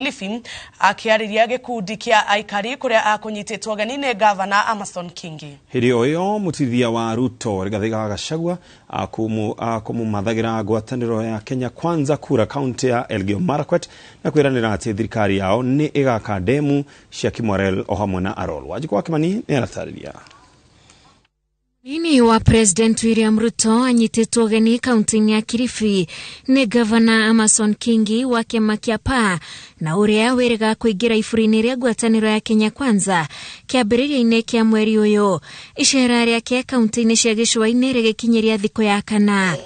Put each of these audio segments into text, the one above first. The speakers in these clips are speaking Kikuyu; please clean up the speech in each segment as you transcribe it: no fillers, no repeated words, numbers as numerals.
Kilifi akiarĩria gĩkundi kĩa aikari kũrĩa akũnyitĩtwo ũgeni nĩ gavana Amason Kingi. Hĩndĩ o ĩyo mũtithia wa Ruto Rigathĩ wa Gachagua akũmumathagira ngwatanĩro ya Kenya Kwanza kura kaunti ya Elgeyo Marakwet na kwĩranĩra atĩ thirikari yao nĩ ĩgaka ndemu cia Kimwarer o hamwe na Arol. Wanjikũ wa Kimani nĩ aratarĩria. Nini wa President William Ruto anyitĩtwo ũgeni kaunti-inĩ ya Kilifi nĩ Gavana Amason Kingi wa kĩama kĩa PAA na ũrĩa wĩrĩga kũingĩra iburi-inĩ rĩa ngwatanĩro ya Kenya Kwanza kĩambĩrĩria-inĩ kĩa mweri ũyũ. Icera rĩake kaunti-inĩ cia gĩcũa-inĩ rĩgĩkinyĩria thikũ ya kana.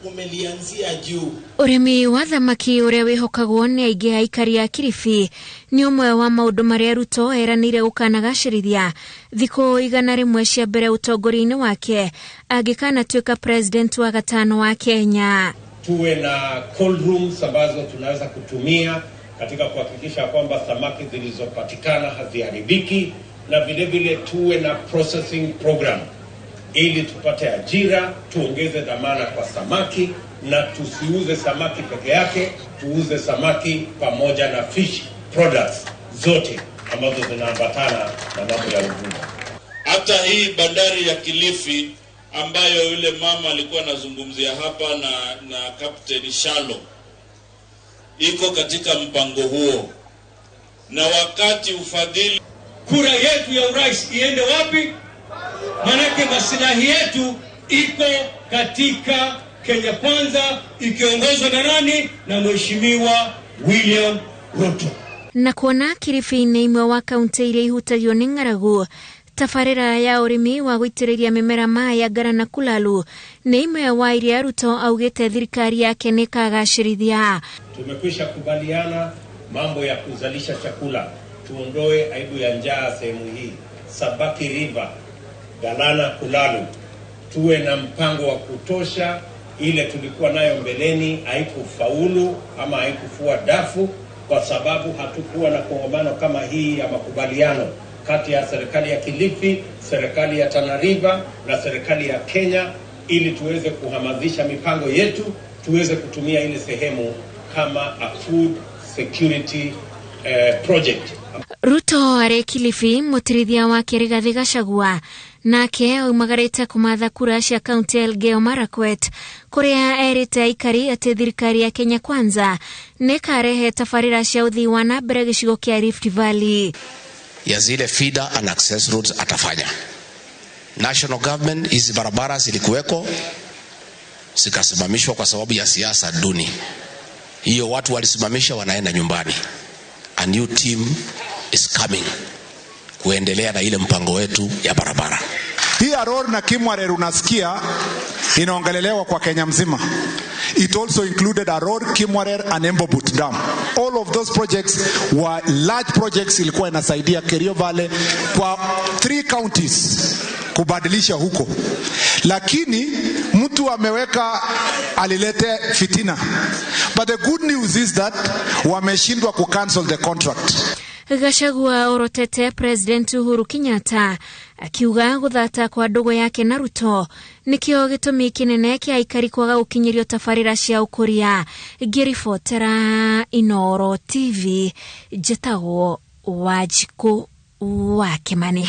Umelianzia juu. Ũrĩmi wa thamaki ũrĩa wĩhokagwo nĩ aingĩ a aikari a Kilifi nĩ ũmwe wa maũndũ marĩa Ruto eranĩire gũkanagacĩrithia thikũ 100 cia mbere ũtongoria-inĩ wake angĩkanatuĩka president wa gatano wa Kenya. Tuwe na cold rooms ambazo tunaweza kutumia katika kuhakikisha kwamba samaki zilizopatikana haziharibiki, na vile vile tuwe na processing program ili tupate ajira, tuongeze dhamana kwa samaki na tusiuze samaki peke yake, tuuze samaki pamoja na fish products zote ambazo zinaambatana na mambo ya uvuvi. Hata hii bandari ya Kilifi ambayo yule mama alikuwa anazungumzia hapa na Captain Shalo iko katika mpango huo, na wakati ufadhili kura yetu ya urais iende wapi? Manake masilahi yetu iko katika Kenya Kwanza ikiongozwa na nani? Na Mheshimiwa William Ruto. Na kuona Kilifi nĩ imwe wa kaunti iria ihutagio nĩ ng'aragu, tabarĩra ya ũrĩmi wa gũitĩrĩria mĩmera maĩ ya Ngara na Kulalu nĩ imwe wa iria Ruto augĩte thirikari yake nĩ ĩkagacĩrithia. Tumekwisha kubaliana mambo ya kuzalisha chakula, tuondoe aibu ya njaa sehemu hii. Sabaki River, Galana Kulalu, tuwe na mpango wa kutosha. Ile tulikuwa nayo mbeleni haikufaulu ama haikufua dafu kwa sababu hatukuwa na kongamano kama hii ya makubaliano kati ya serikali ya Kilifi, serikali ya Tana River na serikali ya Kenya, ili tuweze kuhamasisha mipango yetu, tuweze kutumia ile sehemu kama a food security project. Ruto arĩ Kilifi mũtirithia wake Rigathĩ Gachagua nake aumagarĩte kũmatha kura cia kaunti ya Elgeyo Marakwet kũrĩa erĩte aikari atĩ thirikari ya Kenya Kwanza nĩ ĩkarehe tabarĩra cia ũthii wa na mbere gĩcigo kĩa Rift Valley. Ya zile feeder and access roads atafanya. National government, hizi barabara zilikuweko zikasimamishwa kwa sababu ya siasa duni. Hiyo watu walisimamisha wanaenda nyumbani. A new team is coming kuendelea na ile mpango wetu ya barabara. Hii Aror na Kimwarer unasikia inaongelelewa kwa Kenya mzima. It also included Aror, Kimwarer and Embobut Dam. All of those projects were large projects, ilikuwa inasaidia Kerio Valley kwa 3 counties kubadilisha huko. Lakini mtu ameweka alilete fitina. But the good news is that wameshindwa ku cancel the contract. Gachagua orotete President Uhuru Kenyatta akiuga gũthata kwa ndũgũ yake na Ruto nĩkĩo gĩtũmi kĩnene kĩa aikari kwaga gũkinyĩrio tabarĩra cia ũkũria. Ngĩribotera Inooro TV, njĩtagwo Wanjikũ wa Kimani.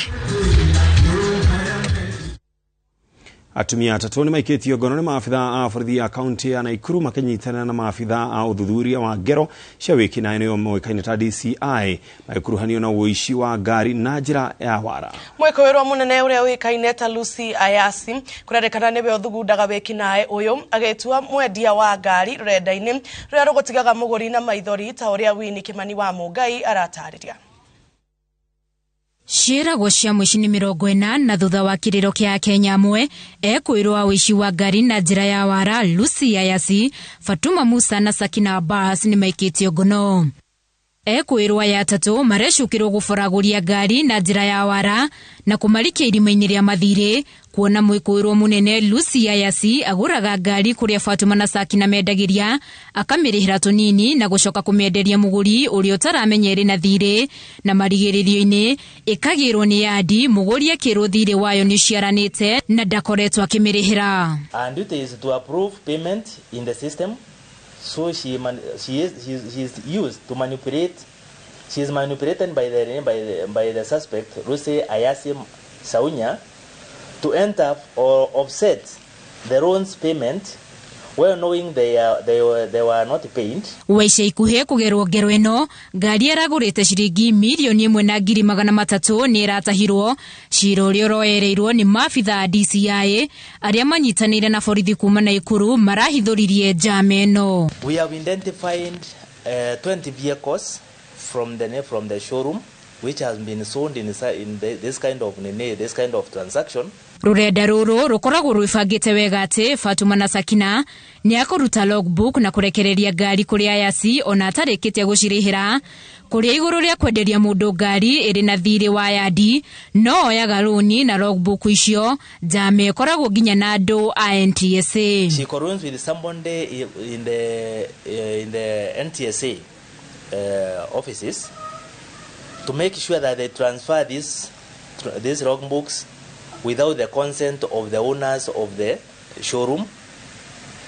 Atumia atatũ nĩ maikĩtio ngono nĩ maabitha a borithi ya kaunti ya Naikuru makĩnyitanĩra na maabitha a ũthuthuria wa ngero cia wĩkinaĩ nĩo moĩkaine ta DCI magĩkuruhanio na ũici wa ngari na njĩra ya wara. Mwĩkũĩrwo mũnene ũrĩa ũĩkaine ta Lucy Ayasi kũrerĩkana nĩwe ũthugundaga wĩkinaĩ ũyũ agĩtua mwendia wa ngari rũrenda-inĩ rũrĩa rũgũtigaga mũgũri na maithori ta ũrĩa Winnie Kimani wa Mũngai aratarĩria. Ciĩragwo cia mũici nĩ 40 na thutha wa kĩrĩro kĩa Kenya amwe ekwĩrwo wa ũici wa ngari na njĩra ya wara Lucy Ayasi, Fatuma Musa na Sakina Abbas nĩ maikĩtio ngono. Ekwĩrwo aya atatũ marecukĩrwo gũboragũria ngari na njĩra ya wara na kũmarikia irima-inĩ rĩa mathirĩ kuona mwĩkũĩrwo mũnene Lucy Ayasi agũraga ngari kũrĩa Fatuma na Sakina mendagĩria akamĩrĩhĩra tũnini na gũcoka kũmĩenderia mũgũri ũrĩa ũtaramenya ĩrĩ na thirĩ na marigĩrĩrio-inĩ ĩkagĩrwo nĩ yandi mũgũri akĩrwo thirĩ wayo nĩ ũciaranĩte na ndakoretwo akĩmĩrĩhĩra. And it is to approve payment in the system. So she is used to manipulate. She is manipulated by the suspect Lucy Ayasi Saunya to enter or offset the loans payment well knowing they were not paid. Wa ica ikuhĩ kũgerwo ngero ĩno ngari ĩragũrĩte ciringi mirioni 1,300,000 nĩ ĩratahirwo. Cira ũrĩa ũroereirwo nĩ maabitha a DCI arĩa manyitanĩire na borithi kuma Naikuru marahithũririe njama ĩno. We have identified 20 vehicles from the showroom which has been sold in this kind of transaction. Rurenda ruru rukoragwo rwibangite wega ati Fatuma na Sakina ni akũruta logbook na kurekereria ngari kuri Ayasi ona atarĩkĩtie gũcirĩhĩra. Kũrĩa igũrũ rĩa kwenderia mũndũ ngari ĩrĩ na thirĩ wa yandi no oyaga rũni na logbook icio njama ĩkoragwo nginya na andũ a NTSA. She colludes with somebody in the NTSA offices to make sure that they transfer these logbooks without the consent of the owners of the showroom.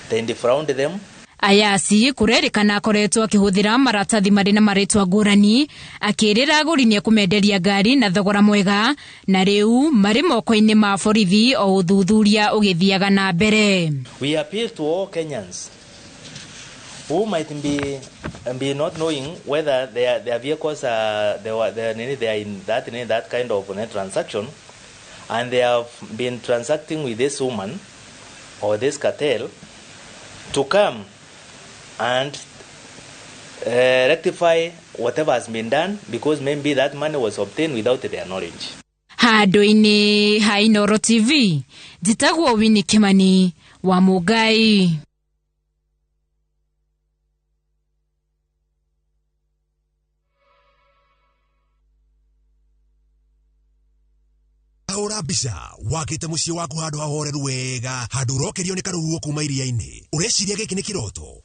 They defraud them. Ayasi kurerikana akoretwo akĩhũthĩra maratathi marĩ na marĩtwa ngũrani akĩrĩra agũri nĩ ekũmenderia ngari na thogora mwega na rĩu marĩ moko-inĩ ma borithi o ũthuthuria ũgĩthiaga na mbere. We appeal to all Kenyans who might be not knowing whether their vehicles are they are in that kind of transaction, and they have been transacting with this woman or this cartel, to come and rectify whatever has been done, because maybe that money was obtained without their knowledge. Handũ-inĩ ha Inooro TV, njĩtagwo Winnie Kimani wa Mũngai. Hũra mbica wakĩte mũciĩ waku handũ hahoreru wega, handũ ũrokerio nĩ karũhuho kuma iria-inĩ. Ũreciria gĩkĩ nĩ kĩroto?